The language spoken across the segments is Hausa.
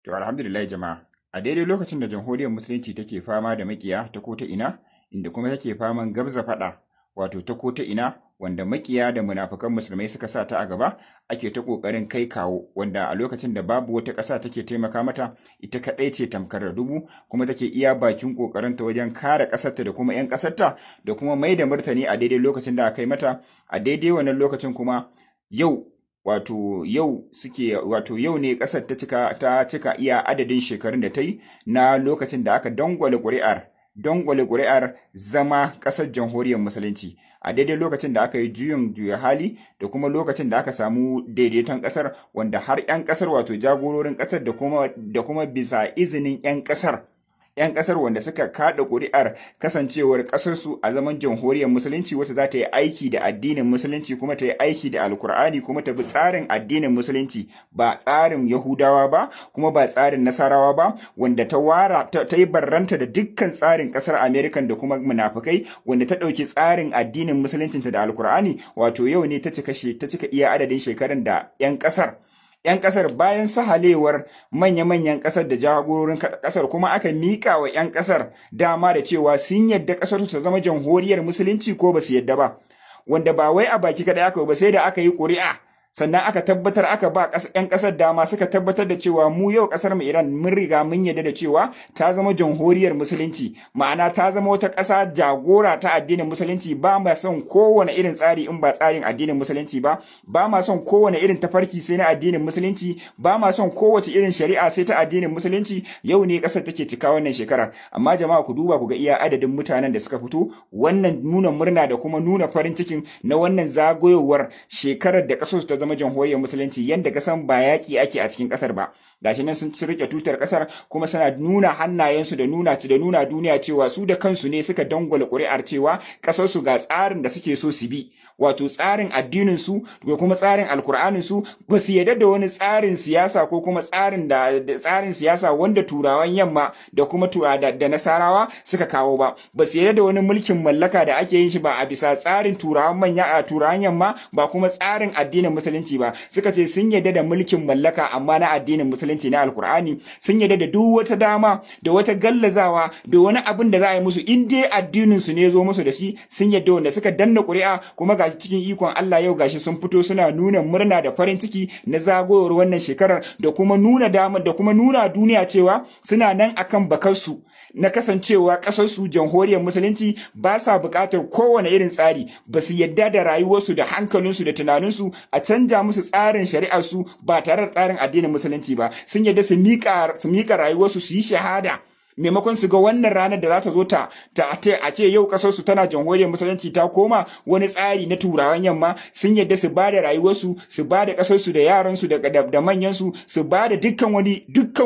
To, alhamdulillah jama'a, a daidai lokacin da Jamhuriyar Musulunci take fama da makiya ta ko ta ina, inda kuma take faman gabza faɗa, wato ta ko ta ina, wanda makiya da munafukan musulmai suka sa ta a gaba, ake ta ƙoƙarin kai kawo, wanda a lokacin da babu wata ƙasa take taimaka mata, ita kaɗai ce tamkar da dubu, kuma take iya bakin ƙoƙarinta wajen kare ƙasarta da kuma 'yan ƙasarta da kuma mai da martani a daidai lokacin da aka kai mata. A daidai wannan lokacin kuma yau, wato yau suke, wato yau ne ƙasar ta cika iya adadin shekarun da ta yi na lokacin da aka dangwale ƙuri'ar zama ƙasar Jamhuriyar Musulunci, a daidai lokacin da aka yi juyin juya hali da kuma lokacin da aka samu daidaiton ƙasar, wanda har 'yan ƙasar, wato jagororin ƙasar, da kuma bisa izinin 'yan ƙasar wanda suka kada ƙuri'ar kasancewar ƙasarsu a zaman Jamhuriyar Musulunci, wacce za ta yi aiki da addinin Musulunci, kuma ta yi aiki da Alkur'ani, kuma ta bi tsarin addinin Musulunci, ba tsarin Yahudawa ba, kuma ba tsarin Nasarawa ba, wanda ta wara ta yi barranta da dukkan tsarin ƙasar Amerikan da kuma munafukai, wanda ta ɗauki tsarin addinin Musuluncinta da Alkur'ani. Wato yau ne ta cika iya adadin shekarun da 'yan kasar bayan sahalewar manya-manyan kasar da jagororin kasar, kuma aka miƙa wa 'yan kasar dama da cewa sun yadda kasar ta zama Jamhuriyar Musulunci ko ba su yadda ba, wanda ba wai a baki kaɗai aka ba, sai da aka yi ƙuri'a, sannan aka tabbatar, aka ba 'yan kasar dama suka tabbatar da cewa mu yau kasar mu Iran mun riga mun yarda da cewa ta zama Jamhuriyar Musulunci, ma'ana ta zama wata ƙasa jagora ta addinin Musulunci. Ba ma son kowane irin tsari in ba tsarin addinin Musulunci ba, ba ma son kowane irin tafarki sai na addinin Musulunci, ba ma son kowace irin shari'a sai ta addinin Musulunci. Yau ne ƙasar take cika wannan shekarar, amma jama'a, ku duba ku ga iya adadin mutanen da suka fito wannan nuna murna da kuma nuna farin cikin na wannan zagayowar shekarar da ƙasar ta zama Jamhuriyar Musulunci, yanda ka san ba yaƙi ake a cikin ƙasar ba. Gashi nan sun rike tutar ƙasar, kuma suna nuna hannayensu da nuna duniya cewa su da kansu ne suka dangwala ƙuri'ar cewa ƙasar su ga tsarin da suke so su bi, wato tsarin addinin su da kuma tsarin Alkur'anin su. Ba su yarda da wani tsarin siyasa ko kuma tsarin da tsarin siyasa wanda Turawan yamma da kuma da Nasarawa suka kawo ba. Ba su yarda da wani mulkin mallaka da ake yin shi ba a bisa tsarin Turawan manya a Turawan yamma ba, kuma tsarin addinin Musulunci ba. Suka ce sun yarda da mulkin mallaka, amma na addinin Musulunci, na Alkur'ani. Sun yarda da duk wata dama da wata gallazawa da wani abin da za a yi musu, in dai addinin su ne zo musu da shi, sun yarda. Wanda suka danna ƙuri'a kuma, gashi cikin ikon Allah yau gashi sun fito suna nuna murna da farin ciki na zagayowar wannan shekarar, da kuma nuna dama da kuma nuna duniya cewa suna nan akan bakarsu na kasancewa ƙasarsu Jamhuriyar Musulunci. Ba sa buƙatar kowane irin tsari, ba su yadda da rayuwarsu da hankalinsu da tunaninsu a canja musu tsarin shari'arsu ba tare da tsarin addinin Musulunci ba. Sun yadda su miƙa rayuwarsu su yi shahada maimakon su ga wannan ranar da za ta zo ta a ce yau kasar su tana Jamhuriyar Musulunci ta koma wani tsari na Turawan yamma. Sun yadda su ba da rayuwarsu, su ba da kasar su da yaran su da manyan su, su ba da dukkan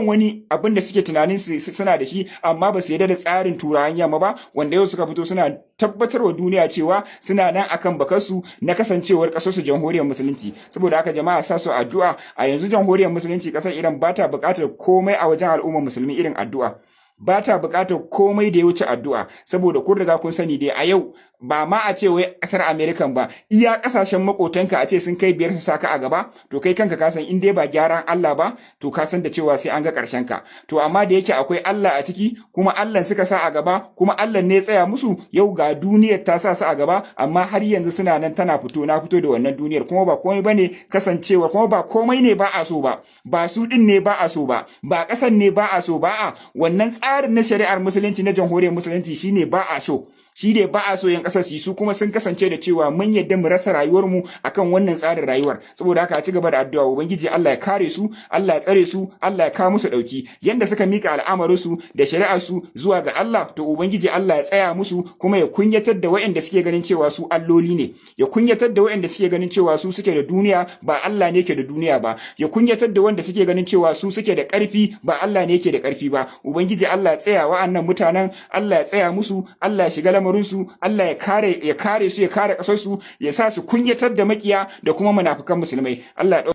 wani abin da suke tunanin su suna da shi, amma ba su yadda da tsarin Turawan yamma ba. Wanda yau suka fito suna tabbatar wa duniya cewa suna nan akan bakarsu na kasancewar kasar su Jamhuriyar Musulunci. Saboda haka jama'a, sa su addu'a. A yanzu Jamhuriyar Musulunci kasar Iran ba ta buƙatar komai a wajen al'ummar musulmi irin addu'a, ba ta buƙatar komai da ya wuce addu'a, saboda kun riga kun sani dai a yau ba ma a ce wai ƙasar American ba, iya ƙasashen makotanka a ce sun kai biyar su saka a gaba, to kai kanka ka san in dai ba gyaran Allah ba, to ka san da cewa sai an ga ƙarshen ka. To amma da yake akwai Allah a ciki, kuma Allah suka sa a gaba, kuma Allah ne ya tsaya musu, yau ga duniyar ta sa su a gaba, amma har yanzu suna nan tana fito na fito da wannan duniyar. Kuma ba komai bane kasancewa, kuma ba komai ne ba a so ba, ba su din ne ba a so ba, ba ƙasan ne ba a so ba, a wannan tsarin na shari'ar Musulunci na Jamhuriyar Musulunci shine ba a so, shi ne ba a so yan ƙasar su. Kuma sun kasance da cewa mun yadda mu rasa rayuwarmu akan wannan tsarin rayuwar. Saboda haka a ci gaba da addu'a, Ubangiji Allah ya kare su, Allah ya tsare su, Allah ya kawo musu dauki. Yanda suka mika al'amarin su da shari'ar su zuwa ga Allah, to Ubangiji Allah ya tsaya musu, kuma ya kunyatar da waɗanda suke ganin cewa su alloli ne, ya kunyatar da waɗanda suke ganin cewa su suke da duniya, ba Allah ne ke da duniya ba, ya kunyatar da wanda suke ganin cewa su suke da ƙarfi, ba Allah ne ke da ƙarfi ba. Ubangiji Allah ya tsaya wa'annan mutanen, Allah ya tsaya musu, Allah ya shiga lamarinsu, Allah ya kare su, ya kare ƙasarsu, ya sa su kunyatar da makiya da kuma munafukan musulmai. Allah ya